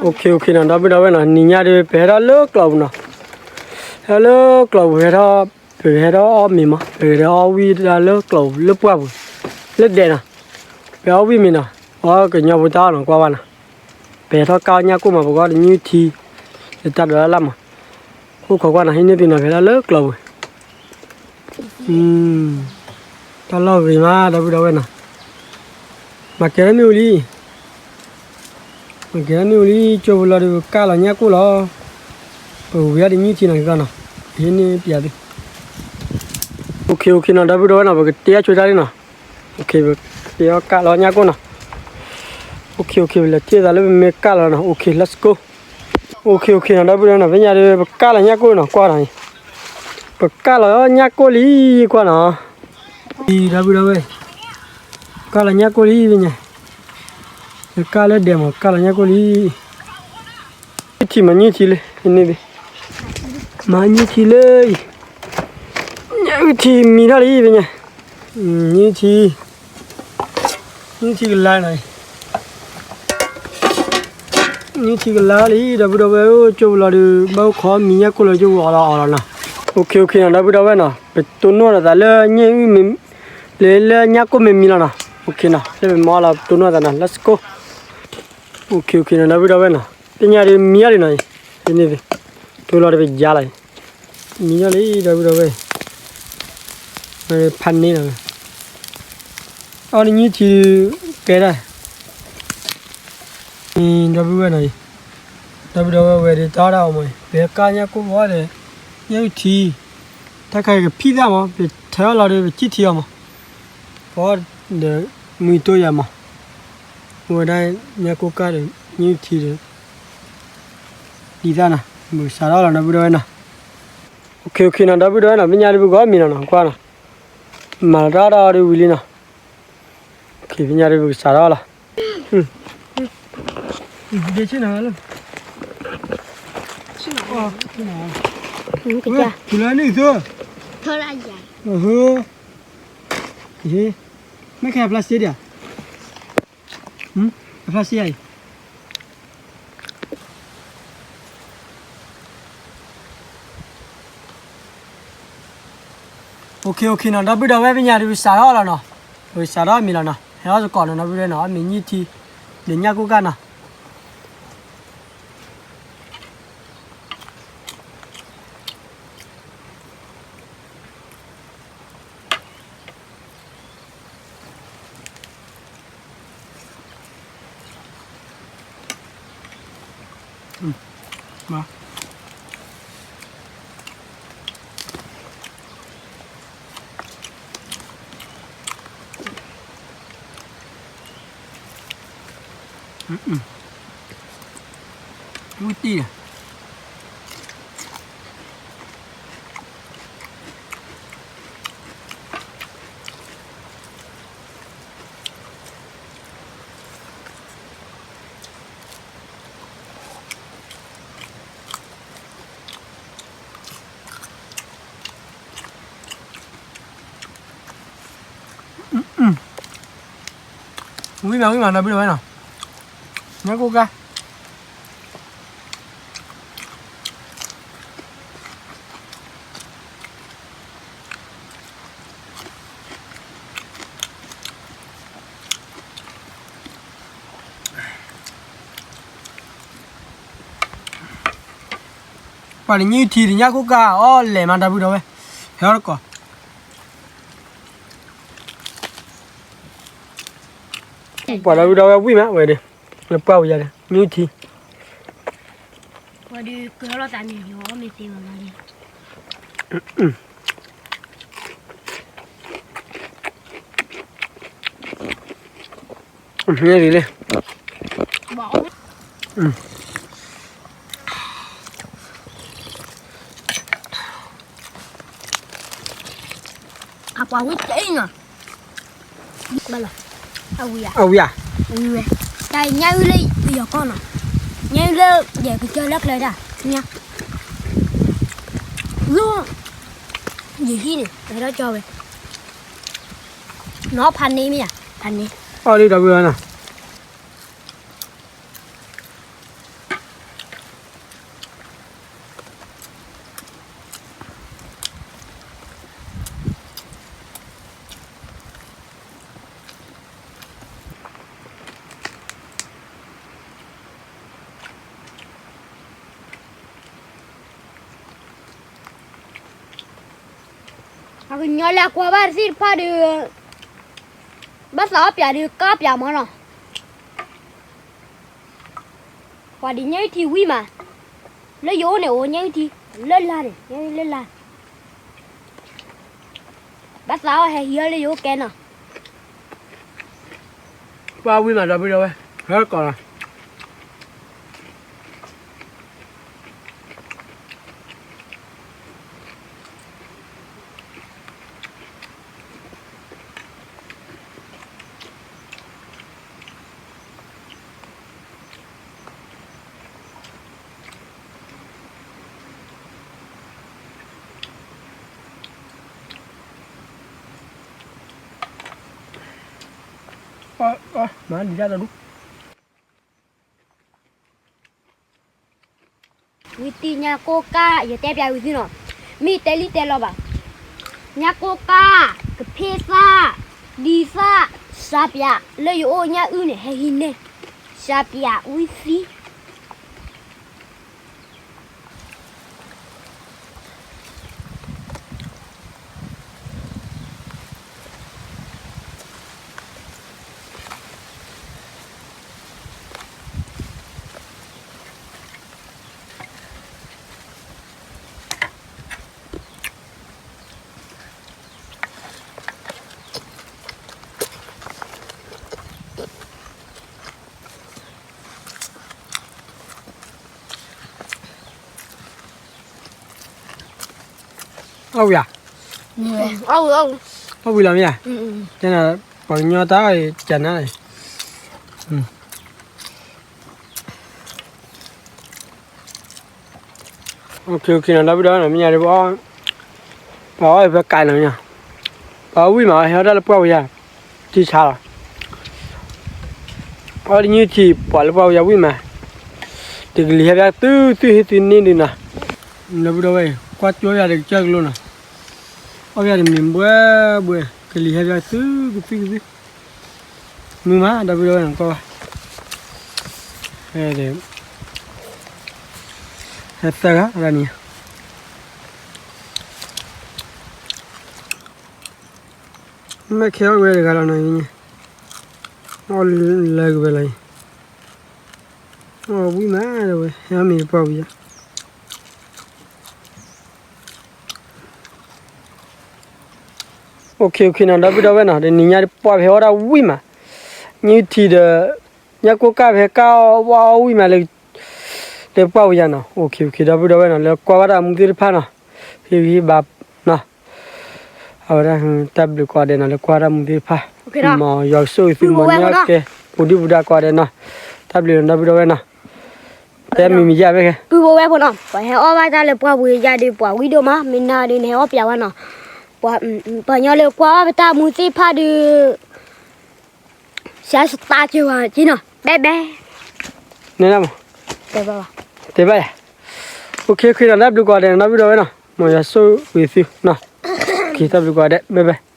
အိၣ်ခ့ အိၣ်ခ့နီၤ ဒီပုၢ်ဒီဝဲၢ်နီၤ နံၤညါဒီး ပဟဲထီၣ်လၢကျီၢ်ပူၤနီၤ, ဟဲလၢကျီၢ်ပူၤ ဟဲထီၣ် ပကဟဲထီၣ်အီၣ်မ့ၤမး ပကဟဲထီၣ်အီၣ်ဝံၣ်ဒၣ်လၢကျီၢ်ပူၤ လၢပှၢ်ပူၤ လၢဒဲးနီၤ, ပအီၣ်ဝံၣ်မ့ၤနီၤ, ပှၤကညီဖိတၢ်အီၣ်နီၤ ကွၢ်ဝဲနီၤ, ပဟဲထီၣ်ကၢ်အီၣ်ညၣ်ကိၢ်မး ပကအီၣ်တနံၣ်ထံ လၢတၢ်ဒိးတၢ်လၣ်မး, အိၣ်ခိးကွၢ်နီၤ ဟံးန့ၢ်သုနီၤ ပဟဲထီၣ်လၢကျီၢ်ပူၤ တၢ်လီၢ်ဂ့ၤမး ဒီပုၢ်ဒီဝဲၢ်နီၤ, မၤကဲထီၣ်မ့ၣ်အူလံ, မၤကဲထီၣ်မ့ၣ်အူလံ ကၠိပူၤလီၤဒီး ပကၢ်လီၤညၣ်ကိၢ်လီၤ, ပဝံၤအီၣ်တနံၣ်ထံနီၤ ကီၢ်နီၤ, ဟံးန့ၢ်ပျးသု, အိၣ်ခ့ အိၣ်ခ့နီၤ ဒီပုၢ်ဒီဝဲၢ်နီၤ ပကတဲအဆိတၢ်လံနီၤ, အိၣ်ခ့ ပကတဲအီၣ်ကၢ်လီၤညၣ်ကိၢ်နီၤ, အိၣ်ခ့ အိၣ်ခ့ ပလဲၤထံၣ်သးလၢပမ့ၢ်ကၢ်လီၤနီၤ, အိၣ်ခ့ let's go, အိၣ်ခ့ အိၣ်ခ့နီၤ ဒီပုၢ်ဒီဝဲၢ်နီၤ ဖဲညါဒီး ပကၢ်လီၤညၣ်ကိၢ်နီၤ ကွၢ်နီၤ, ပကၢ်လီၤညၣ်ကိၢ်လံ ကွၢ်နီၤ, ဒီပုၢ်ဒီဝဲၢ်, ကၢ်လီၤညၣ်ကိၢ်လံဖဲညါ, ပကၢ်လၢဒဲးမး ကၢ်လီၤညၣ်ကိၢ်လံ, ထံမၤညၣ်ထံလၢန့ၣ်, မၤညၣ်ထံလၢအံၤ, ညၣ်အုၣ်ထံမံထီၣ်လံဖဲညါ, ညၣ်ထံ, ညၣ်ထံကလါနီၤ, ညၣ်ထံကလါလံ ဒီပုၢ်ဒီဝဲၢ်ဧၢ ကၠိပူၤလီၤဒီး ဘၣ်အိၣ်ခိးမံညၣ်ကိၢ်လီၤ ကၠိပူၤအီၣ်လီၤအီၣ်လီၤနီၤ, အိၣ်ခ့ အိၣ်ခ့နီၤ ဒီပုၢ်ဒီဝဲၢ်နီၤ ပတိၢ်နီၣ်လိာ်သးလၢညၣ်အုၣ်မ့ၢ် လၢ လၢညၣ်ကိၢ်မ့ၢ်မံလီၤနီၤ, အိၣ်ခ့နီၤ လၢပမၤအီၣ်လီၤ ပတိၢ်နီၣ်သးနီၤ let's go, အိၣ်ခ့ အိၣ်ခ့နီၤ ဒီပုၢ်ဒီဝဲၢ်နီၤ သ့ၣ်ညါဒီးမံအီၣ်လံနီၤ, န့ၣ် တိၢ်လီၤဒီးပယါလီၤ, မံအီၣ်လံ ဒီပုၢ်ဒီဝဲၢ်, ဖးန့ၢ်နီၤ, အီၣ်နညၣ်ထံ ကဲဒၣ် ဒီပုၢ်ဝဲၢ်နီၤ, ဒီပုၢ်ဒီဝဲၢ်ဝဲဒၣ်တၢ်အီၣ်တၢ်အီမး ပဟဲကၢ်ညၣ်ကိၢ်ဘီဒီး ညၣ်အုၣ်ထံ, တၢ်ခါအံၤကဖံးသၣ်မး ပထၢအီၣ်လီၤဒီး ပစံၣ်ထံအီၤမး, ပဒီးမုၢ်တိၢ်ယၤမး, အိၣ်ဝဲဒၣ်ညၣ်ကိၢ်ကၢ်ဒီး ညၣ်အုၣ်ထံဒီး ဒ်သၣ်နီၤ ပကစးထီၣ်လီၤ ဒီပုၢ်ဒီဝဲၢ်နီၤ, အိၣ်ခ့ အိၣ်ခ့နီၤ ဒီပုၢ်ဒီဝဲၢ်နီၤ ဖဲညါဒီးပကအီၣ်မ့ၤလီၤနီၤ ကွၢ်နီၤ, မၤလီၤတၢ်အီၣ်တၢ်အီဒီးဝံၤလံနီၤ, အိၣ်ခ့ ဖဲညါဒီးပကစးထီၣ်လီၤ ဒ့ဆ့ၣ်နီၤလၢ ထူလၢနုာ်သိ မ့ၢ်ခဲအဖျါစ့ဒံးဧါ, အဖျါစ့အံၤ အိၣ်ခ့ အိၣ်ခ့နီၤ ဒီပုၢ်ဒီဝဲၢ် ဖဲညါဒီးပစးထီၣ်လီၤနီၤ, ပစးထီၣ်မ့ၤလီၤနီၤ, ဟဲထီၣ်စ့ၢ်ကီးနီၤ ဒီပုၢ်ဒီဝဲၢ်နီၤ အီၣ်မ့ၤညၣ်ထံ ဒီးညၣ်ကိၢ်ကၢ်နီၤ ဝံၣ်တံၢ် ဝံၣ်မး ဝံၣ်မး ဒီပုၢ်ဒီဝဲၢ်နီၤ, ညၣ်ကိၢ်ကၢ် ပှၤတနံၣ်ထံတညၣ်ကိၢ်ကၢ်အီၣ်လဲၤမး ဒီပုၢ်ဒီဝဲၢ်, ဟဲအီၣ်တကိး, ပှၤဒီပုၢ်ဒီဝဲၢ်ဝံၣ်မးဝဲဒီး, လၢပှၢ်ဝံၤယၤဒီး နံၣ်ထံ ဝဲဒီးကလီၤသးန့ၣ် ယဝဲအီၣ်မ့ၤသ့ဝဲလီၤန့ၣ် န့ၣ်လံ, အပှၤဝံၣ်တအံၤနီၤ, ဘၣ်လီၤ, အဝံၤဧါ, အဝံၤဧါ, ဝံၤဝဲ, တၢ်ညၣ်အုၣ်လၢယီၤကီၢ်နီၤ, ညၣ်အုၣ်လၢယကစၢၢ်လၢကျဲဒၣ်, ညၣ်, ယဟံၣ်န့ၣ် ဟဲထီၣ်ကၠီဝဲ, နီၤဖးန့ၢ်မ့ၢ်ဧါ, ဖးန့ၢ်, အီၣ်လံဒီပုၢ်ဝဲၢ်နီၤ. အကညီလၢအကွၢ်ဘၣ်သ့ၣ်တဖၣ်ဒီး ဘၣ်သးအီၣ်ပၠးဒီးကၢ်ပၠးမၢ်နီၤ. ပှၤဒ်ညၣ်အုၣ်ထံဝံၣ်မး, လၢယအိၣ်န့ၣ်အိၣ်ညၣ်အုၣ်ထံ, လၢလါန့ၣ် ညၣ်အုၣ်လၢလါ, ဘၣ်သးအီၣ်ဟဲဟံးအီၣ်လၢယအိၣ်ကဲနီၤ. ပှၤဝံၣ်မးဒီပုၢ်ဒီဝဲၢ်, ဟဲကီးလီၤ. မၤဒံးတၢ်တဒူၣ် ဝံသံညါကိၢ်ကၢ် ယတဲပၠးဝံသံနီၤ, မ့ၢ်တဲလံတဲလီၤဘၣ်. ညါကိၢ်ကၢ်, ကဖ့သၣ်, ဒံသၣ်, စးပၠး, လၢယအိၣ်ညၣ်အုၣ်န့ၣ် ဟဲဟံးန့ၢ်, စးပၠးဝံသံ. အီၣ်ဝံၤဧါ, အီၣ်ဝံၤလီၤမ့ၢ်ဧါ, ပှၤကညီတၢ်အီၣ်ကနၤန့ၣ်. နီၤ ဒီပုၢ်ဒီဝဲၢ်နီၤ မ့ၢ်ညါဒီး ပှၤအီၣ်ဖဲကးနီၤ, ပှၤဝံၣ်မး ဟဲအီၣ်တၢ်လၢပှၢ်ဝံၤယၤ, ထံဆါလီၤ, အီၣ်တညၣ်ထံ ပှၤလၢပှၢ်ဝံၤယၤဝံၣ်မး, တကလံၤဟဲပၠးသုသုဟ့ၣ်သုန့ၢ်ဒုးနီၤ, ဒီပုၢ်ဒီဝဲၢ် ကွၢ်ကၠိယၤဒီးကစၢၢ်ကလိနီၤ, အီၣ်ယၤတမံၤဘှဲဘှဲ ကလံၤဟဲပၠးသုကသုကသု မုာ်မး ဒီပုၢ်ဒီဝဲၢ်နီၤ ကွၢ်ဘၣ်, ဟဲသၢဂၤတဂၤန့ၣ်, မ့ၢ်ခဲအီၣ်ဝဲတဂၤလီၤနီၤ, အီၣ်လၢကဘဲလီၤအံၤ, အီၣ်ဝံၣ်မးဒီးဝဲ ဟဲအီၣ်မ့ၤတပှၢ်ဝံၤယၤ OK OKနီၤ ဒီပုၢ်ဒီဝဲၢ်နီၤ တနံၤညါဒီးပှၢ်ဖဲအီၣ်တၢ်ဝံၣ်မး, ညၣ်ထံဒီး ညၣ်ကိၢ်ကၢ်ဖဲကၢ်အီၣ်ဝံၣ်မးလၢ လၢပှၢ်ဝံၤယၤနီၤ OK OK ဒီပုၢ်ဒီဝဲၢ်နီၤ လၢကွၢ်ဘၣ်တၢ်မူသ့ၣ်တဖၣ်နီၤ, ဟ့ၣ်ဂံၢ်ဟ့ၣ်ဘါနီၤ, အဝဲဒၣ် တၢ်ဘျုးကိးဂၤဒဲးနီၤ လၢကွၢ်တၢ်မူသ့ၣ်တဖၣ်, မ်ယွၤကဆိၣ်ဂ့ၤသု မ်နကဲ ပူၤဒုၣ်ပူၤဒါကိးဂၤဒဲးနီၤ, တၢ်ဘျုးနီၤ ဒီပုၢ်ဒီဝဲၢ်နီၤ, တဲမံၤမံၤယၢ်ဖဲ ပုၢ်ဖိဝဲၢ်ဖိနီၤ ပှၤဟဲအီၣ်ဘၣ်တၢ်လၢပှၢ်ဝံၤယၤဒီး ပှၤဝံၣ်ဒိၣ်မး မ့ၢ်နၤဒီးနဟဲအီၣ်ပၠးဝဲနီၤ, ပှၤညီလၢကွၢ်ဘၣ်ပတၢ်မူသ့ၣ်တဖၣ်ဒီး စးစတးက့ၤဝဲက့ၤနီၤ ဘဲဘဲ, န့ၣ်, တဲဘၣ်ယၤ, OK OKနီၤ တၢ်ဘျုးကိးဂၤဒဲးနီၤ ဒီပုၢ်ဒီဝဲၢ်နီၤ မ်ယွၤဆိၣ်ဂ့ၤသုနီၤ, တၢ်ဘျုးကိးဂၤဒဲး ဘဲဘဲ.